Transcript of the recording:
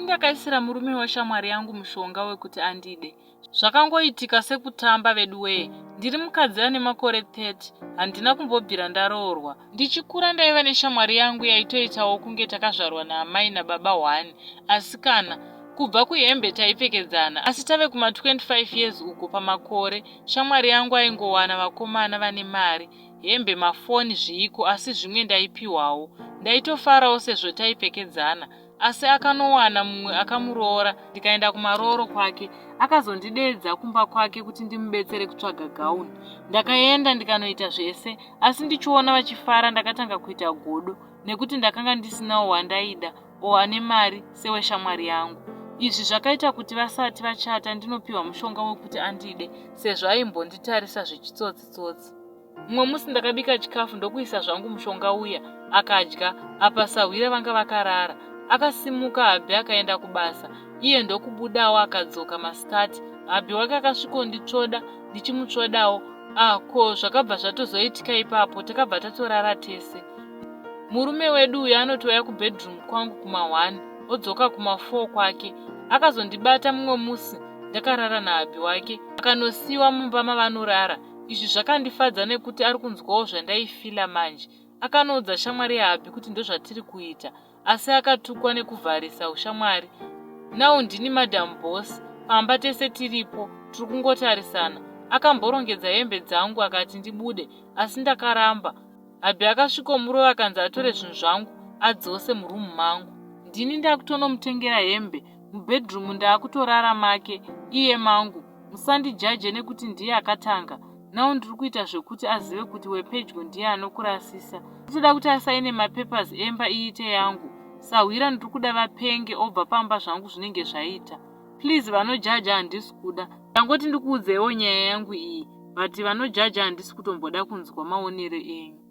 ndakaisira murume weshamwari yangu mushonga wekuti andide. Zvakangoitika sekutamba veduwee. Ndiri mukadzi ane makore 30, handina kumbobvira ndaroorwa. Ndichikura ndaiva neshamwari yangu yaitoitawo kunge takazvarwa naamai nababa one asi kana kubva kuhembe taipfekedzana asi tave kuma 25 years uko pamakore shamwari yangu aingowana vakomana vane mari hembe mafoni zviiko asi zvimwe ndaipiwawo ndaitofarawo sezvo taipfekedzana asi akanowana mumwe akamuroora ndikaenda kumarooro kwake akazondideedza kumba kwake kuti ndimubetsere kutsvaga gauni ndakaenda ndikanoita zvese asi ndichiona vachifara ndakatanga kuita godo nekuti ndakanga ndisinawo wandaida o ane mari seweshamwari yangu izvi zvakaita kuti vasati vachata ndinopiwa mushonga wekuti andide sezvo aimbonditarisa zvechitsotsi tsotsi Mumwe musi ndakabika chikafu ndokuisa zvangu mushonga uya akadya apa sahwira vanga vakarara. Akasimuka hubby akaenda kubasa iye ndokubudawo akadzoka masikati. Hubby wake akasvikonditsvoda ndichimutsvodawo ah ko zvakabva zvatozoitika ipapo takabva tatorara tese. Murume wedu uyu anotouya kubedroom kwangu kuma1 odzoka kuma4 kwake. Akazondibata mumwe musi ndakarara nahubby wake akanosiiwa mumba mavanorara Izvi zvakandifadza nekuti ari kunzwawo zvandaifila manje. Akanoudza shamwari yahubby kuti ndozvatiri kuita asi akatukwa nekuvharisa ushamwari. Now ndini madam boss pamba tese tiripo tiri kungotarisana. Akamborongedza hembe dzangu akati ndibude asi ndakaramba. Hubby akasvikomurova akanzi atore zvinhu zvangu adzose muroom mangu. Ndini ndakutonomutengera hembe mubedroom ndaakutorara make iye mangu. Musandijaje nekuti ndiye akatanga now ndiri kuita zvekuti azive kuti wepedyo ndiye anokurasisa. Ndinotoda kuti asaine mapapers emba iite yangu. Sahwira ndiri kuda vapenge obva pamba zvangu zvinenge zvaita. Please vanojaja handisi kuda. Ndangoti ndikuudzeiwo nyaya yangu iyi but vanojaja handisi kutomboda kunzwa maonero enyu.